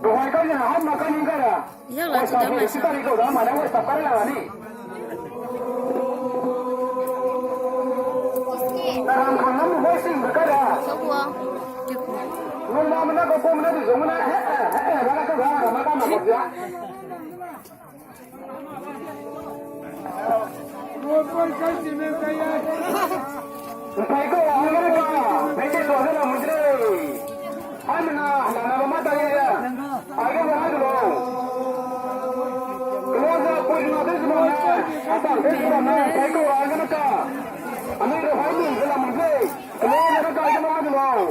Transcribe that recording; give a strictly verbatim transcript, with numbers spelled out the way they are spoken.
Duhai kau ze na ham ma ka ning ka ra. Yau la chi da mai sa. Kari kau da ma da wai sa kari la ni. Na ram kan lam wai sing ka ra. Sa bua. Nung ma mena ka ko mena du zong mena. He, he, he, ba ka ka ga ma ka ma ko ya. Pai ko, ang na ka, pai ke to na mujre. Ai mena, na na ma ta ya. Ai ko ha lo. Close up, point na this one. Ata this one, pai ko, ang na ka. Ang na hai ni na mujre. Close na ka, ai ko ha lo.